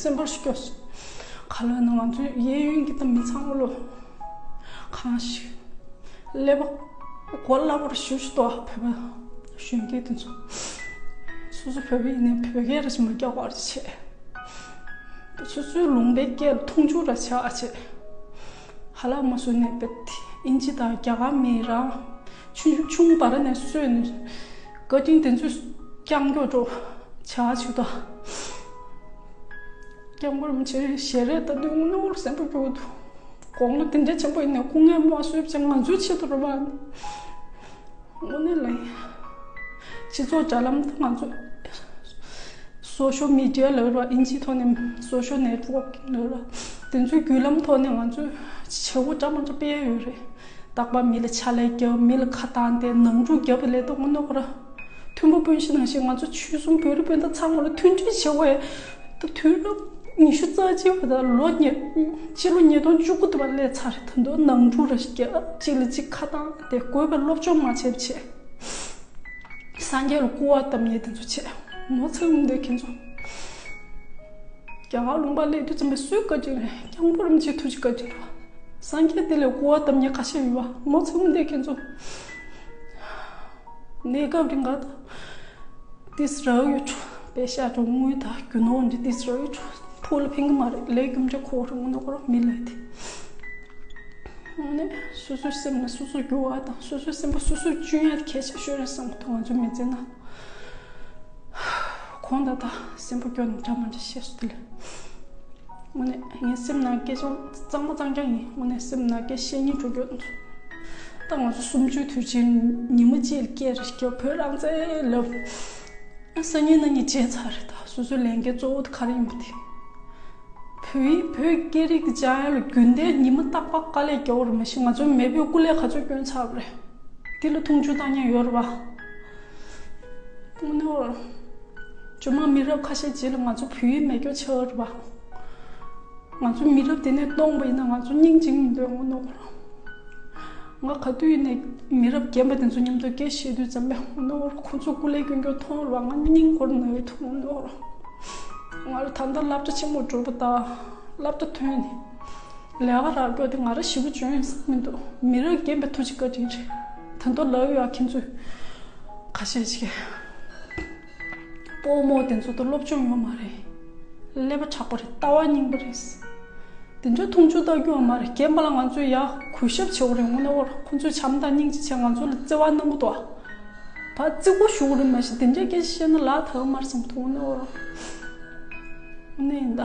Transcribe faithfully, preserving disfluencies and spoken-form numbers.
སེམས་པར་སྐྱོ་སོང་། ག་ལ་ན་ང་ཚོའི་གཡས་གཡོན་གྱི་ད་མི་ཚང་མ་ལོ། གང་ཞིག་ཀླད་པ་གོ་སླ་པོར་ཞུ་ཞུ་ཏོ། བོད་པ་གཞོན་སྐྱེས་དེ་ཚོ། སོ་སོ་བོད་པ་ཡིན་ནའི་བོད་སྐད་ར་ཞིག་མ་སྐྱོག་པར་བྱེད། སོ་སོའི་ལུང་པའི་སྐད་ལ་མཐོང་ཆུང་ར་བྱ་བྱེད། ཧ་ལམ་མ་སུ་ནས་བེད་ཨིན་ཇི་དང་རྒྱ་གར་མི་རང་ཆུང་ཆུང་བར་ནས་སོས་ནས་བཀའ་དྲིན་དེ་ཚོས་རྐྱང་སྐྱོ་འགྲོ་བྱ་བྱེད་དོ། སྐྱབས་མགོན་རིན་པོ་ཆེ་ཞལ་རས་ལྟ་དུས་དངོས་གནས་སེམས་པ་སྐྱོ་གི་འདུག་དགུང་ལོ་དེ་འདྲ་ཆེན་པོ་ཡིན་ནའི་སྐུ་ངལ་མ་གསོས་བྱས་ང་ཚོའི་ཆེད་དུ་རེད་པ། དངོས་གནས་ལ་ཡིན། སྤྱི་ཚོགས་དྲ་ལམ་དུ་ང་ཚོ་སོ་ཤལ་མི་ཌི་ཡ་ལབ་ར། ཨིན་ཇིའི་ཐོག་ནས་སོ་ཤལ་ནེཊ་ཝོག་ལབ་ར། དེ་ཚོའི་བརྒྱུད་ལམ་ཐོག་ནས་ང་ཚོས་བྱེད་སྒོ་འདྲ་མི་འདྲ་སྤེལ་ཡ་ཡོད་རེད། རྟག་པར་མི་ལ་ཕྱག་ལས་རྒྱབ། མི་ལ་ཁ་བཏང་སྟེ་ནང་འཁྲུག་རྒྱབ་པའི་ལས་དོན་དངོས་གནས་ཁོ་ར། མཐུན་པོ་སྤུན་བཞི་ནང་བཞིན་ང་ཚོ་ཆོལ་གསུམ་བོད་རིགས་སྤུན་ཟླ་ཚང་མ་ལ་མཐུན་སྒྲིལ་བྱེད་དགོས་ཡ། ད་དུས་རབས་ཉི་ཤུ་རྩ་གཅིག་པ་དང་ལོ་ཉེ་ཕྱི་ལོ་ཉིས་སྟོང་བཅུ་དགུ་དུ་བ་སླེབས་ཚར་རེད། ད་དུང་ནང་འཁྲུག་ར་ཞིག་རྒྱབ། གཅིག་ལ་གཅིག་ཁ་བཏང་སྟེ་དགོས་པའི་སློབ་སྦྱོང་མ་བྱེད་པ་བྱེད། སངས་རྒྱས་ལ་སྐུར་བ་བཏབ་མཁན་དེ་ཚོ་བྱས། ངོ་ཚ་མི་འདོད་མཁན་ཚོ། རྒྱ་གར་ལུང་པ་སླེབས་དུས་ཙམ་པ་སུའི་བཀའ་དྲིན་རེད། སྐྱབས་མགོན་རིན་པོ་ཆེའི་ཐུགས་རྗེ་བཀའ་དྲིན་རེད་པ། སངས་རྒྱས་དེ་ལས་སྐུར་བ་བཏབ་མཁན་ཁ་ཤས་ཡོད་པ། ངོ་ཚ་མི་འདོད་མཁན་ཚོ། གནས་སྐབས་རིང་ག་ད་ཏིས་རག་ཡོད་ཆོ། པེ་ཤ་ཅོ་དངུལ་དང་རྒྱུ་ནོར་འདི་ཏིས་རག་ཡོད་ཆོ། ཕུགས་ལ་ཕན་གི་མ་རེད། ལས་རྒྱུ་འབྲས་འཁོར་རེད། དངོས་གནས་ཁོ་རང་མི་ལ་དེ། དངོས་གནས་སོ་སོའི་སེམས་ལ་སོ་སོ་འགྱུར་བ་དང་སོ་སོའི་སེམས་པ་སོ་སོས་གཅུན་ཡ་གལ་ཆེ་ཤོས་རེད་བསམ་གི་འདུག་ང་ཚོ་མི་ཚེ་ནང་། གོང་ད་ལྟ་སེམས་པ་སྐྱོ་ནས་འདྲ་མ་འདྲ་བཤད་སོང་དེ་ལས། དངོས་གནས་ངའི་སེམས་ནང་སྐད་ཆ་གཙང་མ་གཙང་རྐྱང་ཡིན། དངོས་གནས་སེམས་ནང་སྐད་བཤད་སྙིང་བྲོ་རྒྱུ། ད་ང་ཚོ་གསུམ་བཅུའི་དུས་ཆེན་ཉི་མ་གཅིག་ལ་སྐད་རེ་བརྒྱབ། བོད་རང་བཙན་ལབ། སང་ཉིན་གནངས་ཉིན་བརྗེད་ཚར་རེད། ད་སོ་སོའི་ལས་འགན་གཙོ་བོ་དེ་ག་རེ་ཡིན་པ་དེ། བོད་ཡིག་བོད་སྐད་རིགས་ཀྱི་སྦྱང་ཡ་ལ་རྒྱུན་ལྡན་ཉི་མ་རྟག་པར་དཀའ་ལས་རྒྱག་དགོས་རེད། མ་གཞི་ང་ཚོའི་མེས་པོས་སྐུ་ལས་ག་ཚོད་བསྐྱོན་ཚར་བ་རེད། དེ་ལ་མཐོང་ཆུང་བཏང་མཁན་ཡོད་རེད་པ། དངོས་གནས་ཇོ་མོ་མི་རབས་ཁ་ཤས་རྗེས་ལ་ང་ཚོ་བོད་ཡིག་མེད་སྐྱོ་ཆགས་རེད་པ། ང་ཚོ་མི་རབས་དེ་ནས་སྟོངས་པ་ཡིན་ན་ང་ཚོ་སྙིང་རྗེ་མི་འདོད་ངོ་ནོར། ང་ག་དུས་ཡིན་ནས་མི་རབས་རྒན་པ་དེ་ཚོ་མཉམ་དུ་སྐད་བཤད་དུས་ཙམ་པས་ངོ་ནོར། ཁོ་ཚོ་སྐུ་ལས་སྐྱོན་སྐྱོན་མཐོང་ར་བ། ང་སྙིང་ཁོར་ན་ཡོད་ཐུག་ངོ་ནོར། ང་ལ་ད་ལྟ་སློབ་གྲྭ་ཆེན་མོ་འགྲོ་པ་དང་སློབ་གྲྭ་ཐོན་ནས་ལས་ཀ་རག་རྒྱུ་དེ་ང་རང་ཞེ་པོ་འཇོན་ཡོད་ས་མི་འདུག་མི་རབས་རྒན་པའི་ཐུགས་རྗེ་བཀའ་དྲིན་རེད། ད་དུང་ལབ་ཡོད་ཨ་ཁྱེད་ཚོས་ཁ་ཤས་ཤིག་སྤོ་རྨོ་དེ་ཚོ་དང་སློབ་སྦྱོང་ཡོད་མ་རེད། ཀླད་པ་མཁྲེགས་པ་རེད། ལྟ་བ་རྙིང་པ་རེད། དེ་འདྲའི་མཐོང་ཆུང་ལྟ་རྒྱུ་ཡོད་མ་རེད། རྒན་པ་ལ་ང་ཚོས་ཡ་གུས་ཞབས་བྱེད་དགོས་རེད། དངོས་གནས་ཁོ་རང་ཁོ་ཚོས་བྱམས་དང་སྙིང་རྗེ་བྱས་ང་ཚོ་ལ་བརྩེ་བ་གནང་གི་འདུག་ཨ། ད་བརྩི་བཀུར་ཞུ་དགོས་རེད། མ་གཞི་དེ་འདྲའི་སྐད་ཆ་བཤད་ན་ལག་ཐག་མ་རེད་བསམ་གི་འདུག་དངོས་གནས་ཁོ་རང་། དངོས་གནས་ཡིན་ད།